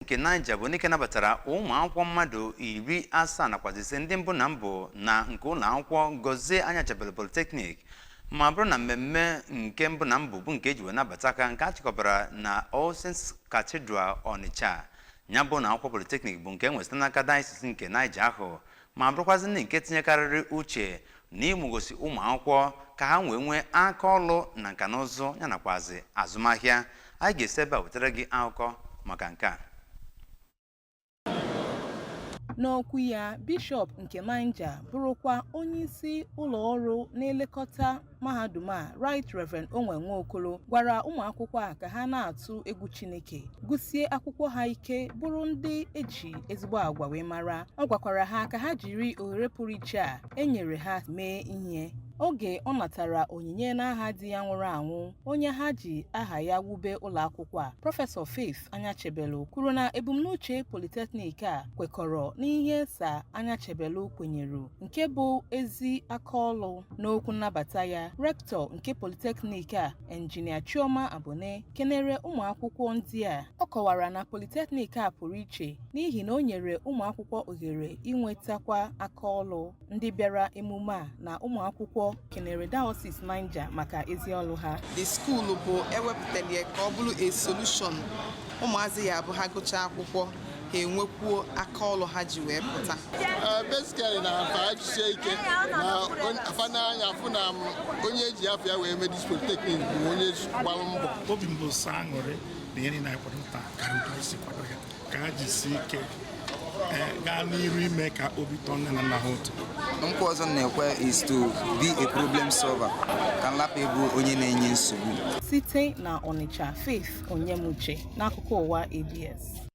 Nke Niger bụ ndị nabatara ụmụ akwụkwọ mmadụ 75 ndị mbụ na mbụ na nke ụlọ akwụkwọ Gozie Anyachebelu Polytechnic, ma bụrụ na mmemme nke mbụ na mbụ bụ nke eji wee nabata ka nke a chịkọbara na All Saints Cathedral, Onitsha. Ya bụ na akwụkwọ polytechnic bụ nke e nwere site n'aka Diocese nke Niger ahụ, ma bụrụkwazị ndị nke tinyekarịrị uche na ịmụgosi ụmụ akwụkwọ ka ha wee nwee aka ọlụ na nka na ụzụ ya nakwazi azụmahịa. Anyị ga-esi ebe a wetara gị akụkọ maka nke a. N'okwu ya, Bishọp nke Niger, bụrụkwa onyeisi ụlọọrụ na-elekọta mahadum a, Right Reverend Onwe Nwokolo, gwara ụmụ akwụkwọ a ka ha na-atụ egwu Chineke, gụsie akwụkwọ ha ike, bụrụ ndị eji ezigbo agwa wee mara. Ọ gwakwara ha ka ha jiri ohere pụrụ iche a enyere ha mee ihe. Oge ọ natara onyinye n'aha di ya nwụrụ anwụ, onye ha ji aha ya wube ụlọ akwụkwọ a, Prọfesọ Faith Anyachebelu kwuru na ebumnuche polytechnic a kwekọrọ n'ihe Sir Anyachebelu kwenyere, nke bụ ezi akaọlụ. N'okwu nnabata ya, rektọ nke polytechnic a, Enjinia Chioma Abone, kenere ụmụ akwụkwọ ndị a. Ọ kọwara na polytechnic a pụrụ iche n'ihi na o nyere ụmụ akwụkwọ ohere inwetakwa akaọlụ. Ndị bịara emume a na ụmụ akwụkwọ kenere Diocese Niger maka ezi ọlụ ha. The school bụ ewepụtara ya ka ọ bụrụ a solution ụmụazị ya abụ ha gụchaa akwụkwọ, ha enwekwuo aka ọlụ ha ji wee pụta. Basically, na afa jisie ike na afa n'anya afụ na onye eji afọ ya wee mee this polytechnic bụ onye gbalụ mbọ. Obi m bụ sọ aṅụrị na ihe niile anyị kwado taa karịrị otu anyị si kwado ya. Ka ha jisie ike gaa n'iru ime ka obi tọọ nne na nna ha ụtọ. Nkwa ọzọ m na-ekwe is to be a problem solver, ka m lapụ ịbụ onye na-enye nsogbu. Site na Ọnịcha, Faith Onyemuche, n'akụkọ ụwa ABS.